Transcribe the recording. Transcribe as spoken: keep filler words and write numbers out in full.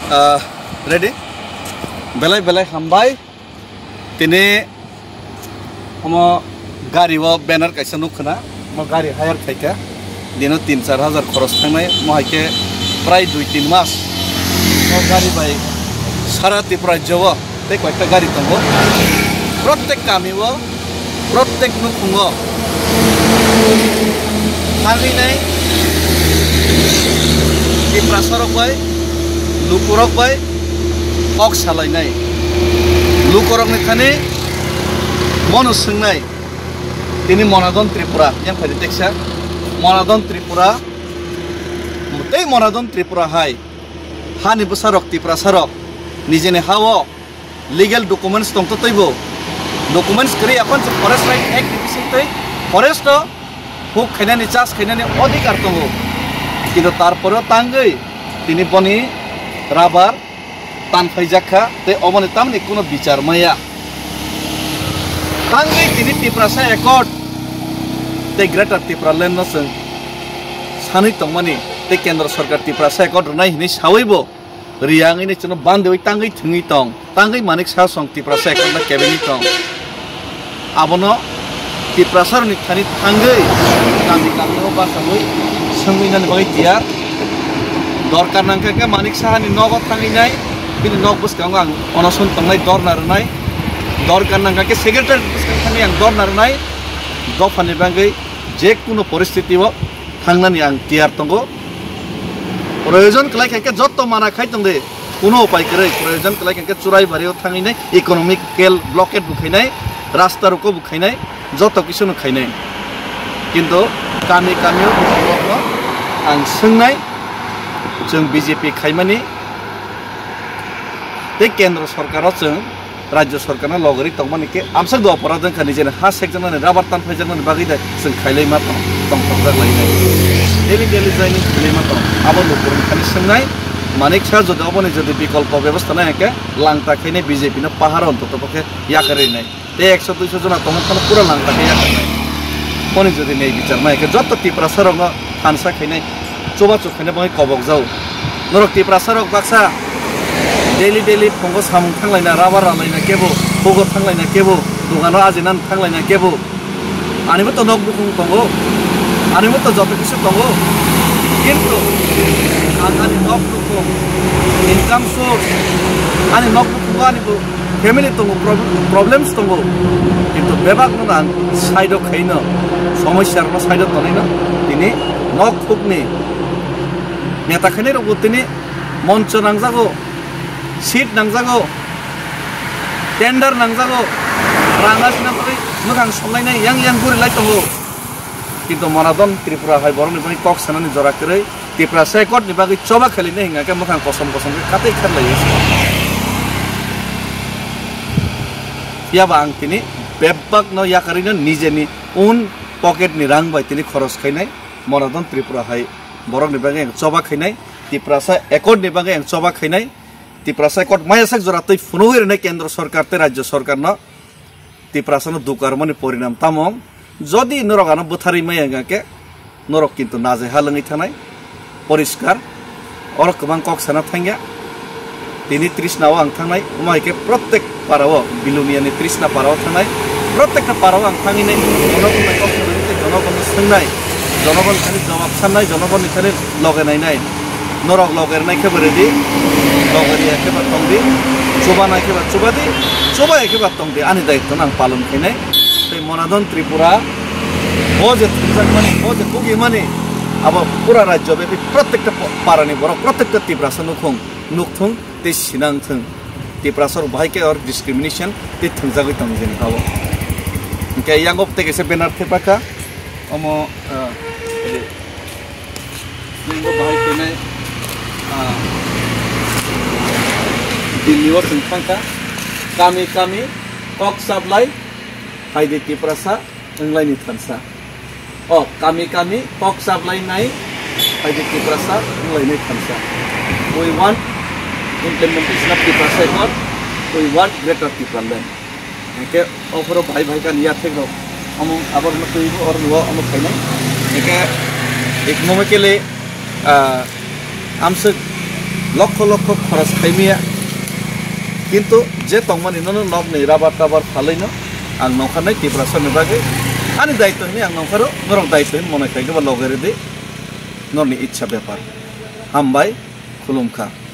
Ah, ready? Belai belai hambai. Tini omo gari o banner kaisa nukha na. Omo gari hire khaikha. Dino tin char hajar khoros thangnai. Omo haikhe prai dui tin mas. O gari bai sara Tripura rajyo o tei koyekta gari tongo. Protek kami o, protek nukhungo thangwi nai Tiprasa rok bai, lukurok bai kok salainai. Lukurokni thani bono swngnai, tini Monadon Tripura, yang phai teksa Monadon Tripura, tei Monadon Tripura hai hani bwsarok, Tiprasarok nijeni ha-o legal documents tongtotwi bo. Documents kwrwi, aphano chwng Forest Right Act ni bisingtwi forest o huk khainani, chas khainani odhikar tongo. Kintu tarpore tangwi tini boni rubber tanphaijak kha, tei oboni tamni kuno bichar maya. Tangwi tini Tiprasa Accord tei Greater Tipraland no chwng sanwi tongmani tei Kendra Sorkar Tiprasa Accord rwnai hinwi sawi bo. Riyangwi ni chwngno bandewi tangwi thwngwi tong, tangwi Manik Saha song Tiprasa Accord no kebengwi tong. Abono Tiprasa rokni thani thangwi kami kami o bachangwi swngwi nani bagwi tiyar. Dorkar nangkha khe Manik Saha ni nogo thangwi nai, bini nok bwskango ang onoson tongnai, dorna rwnai. Dorkar nangkha khe secretary bwskang thangwi ang dorna rwnai. Dophani bagwi je kuno poristiti o thangnani ang tiyar tongo. Proyojon kwlai kha khe jotto mana khai tong de, kuno upai kwrwi. Proyojon kwlai kha khe Churaibari o thangwi nai economical blockade bo khainai, rasta roko bo khainai, jotto kisu no khainai. Kintu kami kami o borokno ang swngnai, chwng B J P khaimani tei Kendra Sorkar o chwng Rajya Sorkarno logori tongmani khe amswk do oporadh wngkha, nijeni ha sekjaknani, rubber tanphaijaknani bagwi de chwng khailai ma tong, tongthokjak lainai. Daily daily joining khailai ma tong. Abo lukurokni thani swngnai, Manik Saha jodi oboni jodi bikolpo bebostha nai hwnkhe langta khainai, B J P no pahar ontoto pokhe yakarwi nai. Tei ekso duiso jona tongma phano pura langta khe yakarnai. Boni jodi nei bichar nai hwnkhe jotto Tiprasa rokno thansa khainai, chubachu khainai bagwi kobok jao. Norok Tiprasa rok baksa daily daily phungo samung thanglaina, rubber ralaina kebo, hugo thanglaina kebo, dogano ajinani thanglaina kebo. Anibo to nok bukhung tongo, anibo to joto kisu tongo. Kintu ang ani nok bukhung, income source, ani nok bukhungo ani bo family tongo, prob-, problems tongo. Kintu bebak no ang side o khaino, somosya rokno side o tonwi no tini nok hukni neta khainai rokbo tini moncho nangjago, seat nangjago, tender nangjago, rang asina bagwi mwkhang songnai nai yang yang guri lai tongo. Kintu Monadon Tripura hai borokni bagwi kok sanani jora kwrwi, Tiprasa Accord ni bagwi choba khailai nai hwnga khe mwkhang kosom kosom khe katwi kharlai. Phiya ba ang tini bebak no yakarwi no nijeni own pocket ni rang bai tini khoros khainai. Monadon Tripura hai borokni bagwi ang choba khainai, Tiprasa Accord ni bagwi ang choba khainai, Tiprasa Accord maya sak jora twi phunugwi rwnai Kendra Sorkar tei Rajya Sorkar no. Tiprasa no dukarmani porinam tamo? Jodi norok ano bwtharwi maya wngkha khe norok kintu najai ha lwngwi thanai, poriskar. Oro kwbang kok sana thangya. Tini Trisna o ang thangnai, omo hai khe protek para o, Bilonia ni Trisna para o thangnai, protekta para o ang thangwi nai, jonogon bai kok sana nai, jonogon no swngnai, jonogon thani jawab sannai, jonogon ni thani loge nainai. Norok loge rwnai khe bo ready, loge riya khe ba tong di, chubanai khe ba chuba di, chubaya khe ba tong di, ani daitto no ang palon khainai. Tei Monadon Tripura o je thumjakmani, o je kugimani, abo pura rajyo bepi protekta pa-, parani borok, protekta Tiprasa nukhung, nukthung tei sinang thung. Tiprasa rok bahai khe or discrimination tei thwngjagwi tong jeni ha o. Hwnkhe yango tei kaisa banner thepakha, omo, ah, Chwngbo bahai khenai, ah, Delhi o chwng thangkha. Kami kami kok chaplai, phaidi Tiprasa wnglaini thansa. O kami kami kok chaplai nai, phaidi Tiprasa wnglaini thansa. We want implementation of Tiprasa Accord. We want Greater Tipraland. Hingke ophoro bhai bhai kani yathek rok omo abo rwno twi bo oro nuo omo khainai. Hingke economically, ah, amswk lokho lokho khoros khaimaya, kintu je tongmani nono nokni rabar tabar phalwino ang nongkha nai Tiprasani bagwi ani daitto hinwi ang nongkharo, norok daitto hinwi mone khaikhe ba loge rwdi, norni ichha bepar. Hambai, khulumkha.